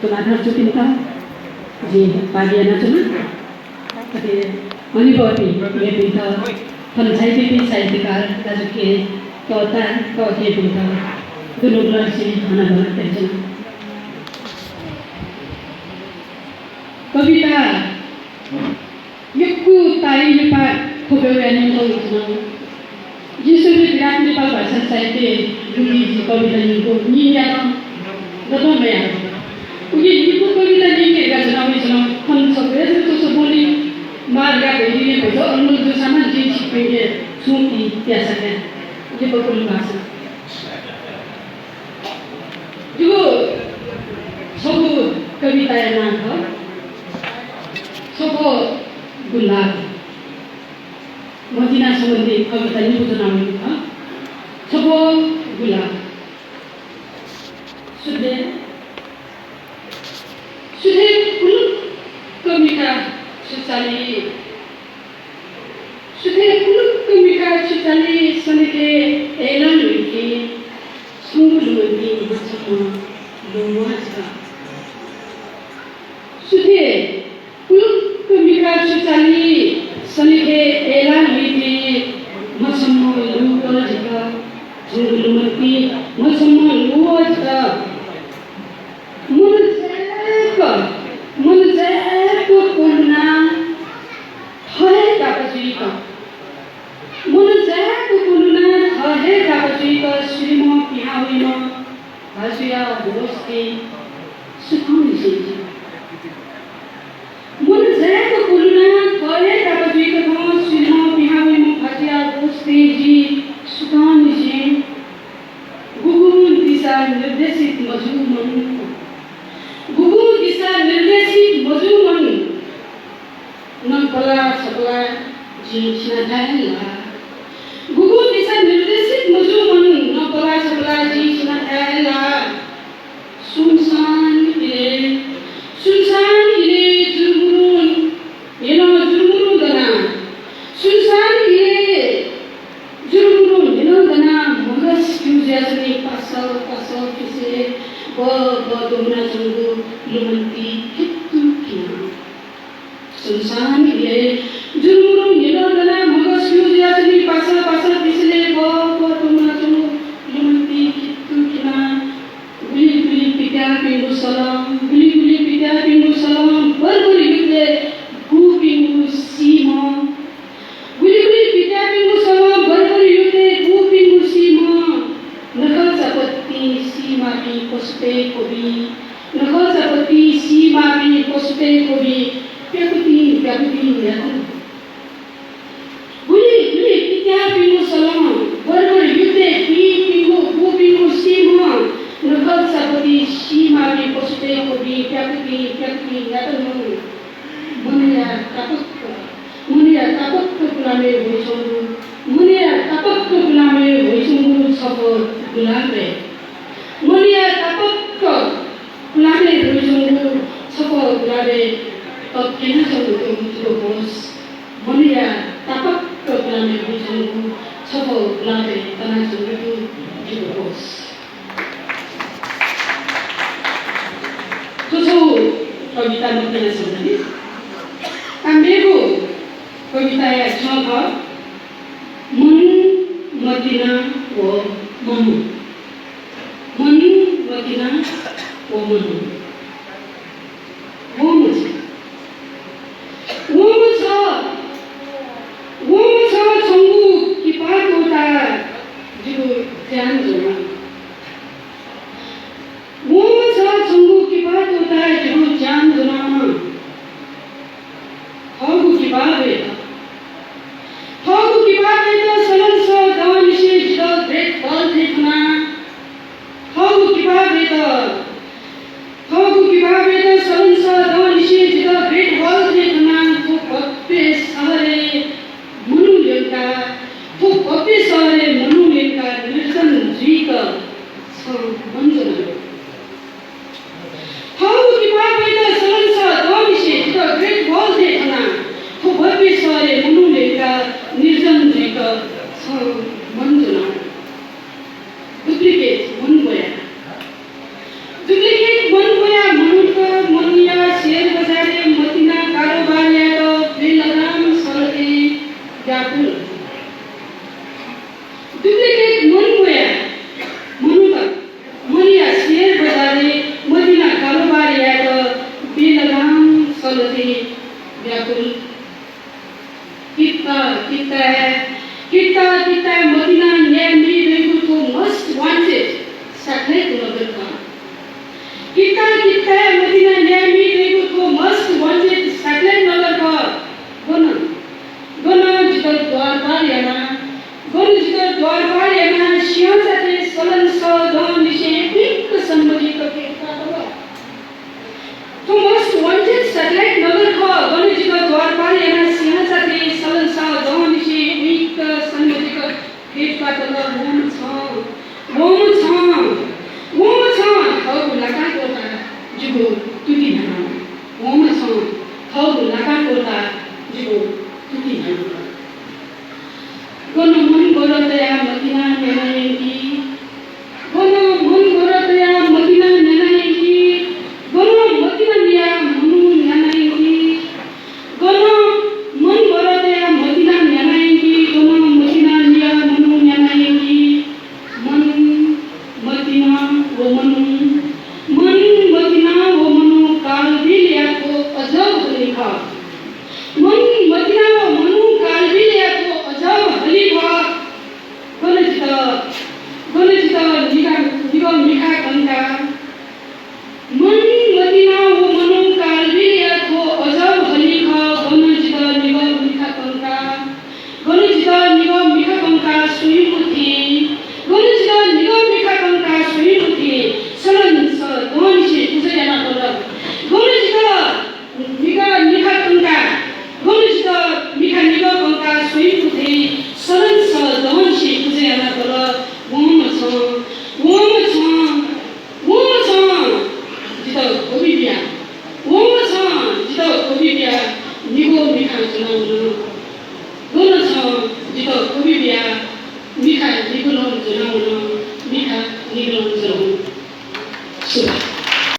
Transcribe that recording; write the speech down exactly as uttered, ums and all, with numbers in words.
तुलाधर जुपिन्त जिं पालि यानाच्वना। अथे हनेबहःपिं मेपिन्त थन झायादीपिं साहित्यकार दाजुकिजा तःता तःकेहेँपिन्त दुनुगलंनिसें हनाबना तयाच्वना। कविता यक्व ताःई लिपा ख्वपय् वयाः न्यंकल जुल। जिं स्वये विराट नेपाल भाषा साहित्य गुलि जि कविता न्यंकू, न्यंयात दतं मयाः। उकिं जिगु कविता न्यंके धकाः च्वनावयाच्वना। थन छगू हे जक च्वछाबुली मार्गा धइगु भचा अलमल जूसां नं जिं छिकपिन्के छुं ई त्यासा काये। लिपा गुलि भाषा। जिगु छगू कविताया नां खः छपः गुलाब। मदिना सम्बन्धी कविता निपु च्वनावयागु खः। छपः गुलाब। सुथय्, सुथय् कुलुक्क मिखा छु चाली। सुथय् कुलुक्क मिखा छु चाली, सनेकय् अय्‌लां ल्हुइपिं छंगु लुमन्तिइ मछम्ह लुमं जित। सुथय् कुलुक्क मिखा छु चाली, सनेकय् अय्‌लां ल्हुइपिं मछम्ह लुमं जित। छंगु लुमन्तिइ मछम्ह लुमं जित। मन जाय्‌क, मन जाय्‌क क्वलुना थः हे दापा जुइक। मन जाय्‌क क्वलुना थः हे दापा जुइक, सुलिमं पिहां वइम्ह भाजुया होश थें सुथंनिसें जि। मन जाय्‌क क्वलुना थः हे दापा जुइक थौं सुलिमं पिहां वइम्ह भाजुया होश थें जि सुथंनिसें। गुगुं दिशा निर्देशित मजूम्ह, गुगुं दिशा निर्देशित मजूम्ह, नकपला छपला जिं सिनाथाय् ला। गुगुं दिशा निर्देशित मजूम्ह, नकपला छपला जिं सिनाथाय् ला। सुनसान इलय्, सुनसान इलय् जुरुमुरुं न्ह्यलं जुरुमुरुं दनाः, सुनसान इलय् जुरुमुरुं न्ह्यलं दनाः म्हगस पिउ जुयाच्वनी। पासा पासा पिसलय् बः बः त्वमुनाच्वंगु लुमन्ति खित्तु खिनाः। सुनसान इलय् जुरुमुरुं न्ह्यलं दनाः म्हगस पिउ जुयाच्वनी। पासा पासा पिसलय् बः बः त्वमुनाच्वंगु लुमन्ति खित्तु खिनाः। गुलि गुलि पित्याःपिनिगु सलं, गुलि गुलि पित्याःपिनिगु सलं, बर्बर युद्ध बूपिनिगु सीम्ह। गुलि गुलि पित्याःपिनिगु सलं, बर्बर युद्ध बूपिनिगु सीम्ह। नखःचापतिं सीमापिं पशुतय् क्वबि, नखःचापतिं सीमापिं पशुतय् क्वबि, प्याकुतिं प्याकुतिं न्ह्यातन। गुलि गुलि पित्याःपिनिगु सलं, बर्बर युद्धय् बूपिनिगु, बूपिनिगु सीम्ह, नखःचापतिं सीमापिं पशुतय् क्वबि, प्याकुतिं प्याकुतिं न्ह्यातन। मनया तापक्क, मनया तापक्क कुलामय् ह्वइच्वंगु, मनया तापक्क कुलामय् ह्वइच्वंगु छपः गुलाबय्। मनया तापक्क कुलामय् ह्वइच्वंगु छपः गुलाबय् तप्यनाच्वंगु दु जिगु होश। मनया तापक्क कुलामय् ह्वइच्वंगु छपः गुलाबय् तनाच्वंगु दु जिगु होश। थ्व छगू कविता मतिना सम्बन्धी। आ, मेगु कविताया छ्यं खः, मन मतिना व मनू। मन मतिना व मनू। वंम्ह छ, वंम्ह छ, वंम्ह छ छंगु किपा त्वःताः जिगु ज्यान ज्वनाः। वंम्ह छ छंगु किपा त्वःताः जिगु ज्यान ज्वनाः। थःगु किपा वयेत, थःगु किपा वयेत सलंसः दंनिसें जितः ग्रेट वल थें खना। थःगु किपा वयेत किता किता मतिना न्यायमी दइगु थ्व most wanted satellite नगर खः। किता किता मतिना न्यायमी दइगु थ्व most wanted satellite नगर खः। गन, गन जितः द्वारपाल याना, गन जितः द्वारपाल याना सिंहचाथे सलन सः दहंनिसें उइक्क सन्मजिक भेट कातल। थ्व most wanted satellite नगर खः, गन जितः द्वारपाल याना सिंहचाथे सलन सः दहंनिसें उइक्क सन्मजिक भेट कातल। वंम्ह छं, वंम्ह छं, वंम्ह छं थःगु लाकां ग्वःताः जिगु तुति न्ह्यानावन। वंम्ह छं थःगु लाकां ग्वःताः जिगु तुति न्ह्यानावन। गन मन गर तयाः मतिना न्याना यंकी, गन मन गर तयाः मतिना न्याना यंकी, गन मतिना लियाः मनू न्याना यंकी, गन मन गर तयाः मतिना न्याना यंकी, गन मतिना लियाः मनू न्याना यंकी। मन, मतिना व मनू, मन, मतिना व मनू कालबिलया थ्व अजब हलि खः। मन, मतिना व मनू कालबिलया थ्व अजब हलि खः। गन जितः, गन जितः निगा, निगः मिखा कंका। मन, मतिना व मनू कालबिलया थ्व अजब हलि खः। गन जितः निगः मिखा कंका। गन जितः निगः मिखा कंका स्वइम्ह थें, गन जितः निगः मिखा कंका स्वइम्ह थें सलन सः दहंनिसें पुजा यानातल। गन जितः निगः मिखा कंका, गन जितः मिखा निगः कंका स्वइम्ह थें सलन सः दहंनिसें पुजा यानातल। वंम्ह छं, वंम्ह छं, वंम्ह छं जितः ख्वबि बिया, वंम्ह छं जितः ख्वबि बिया निगः मिखां च्वनावन। गन छं जितः ख्वबि बिया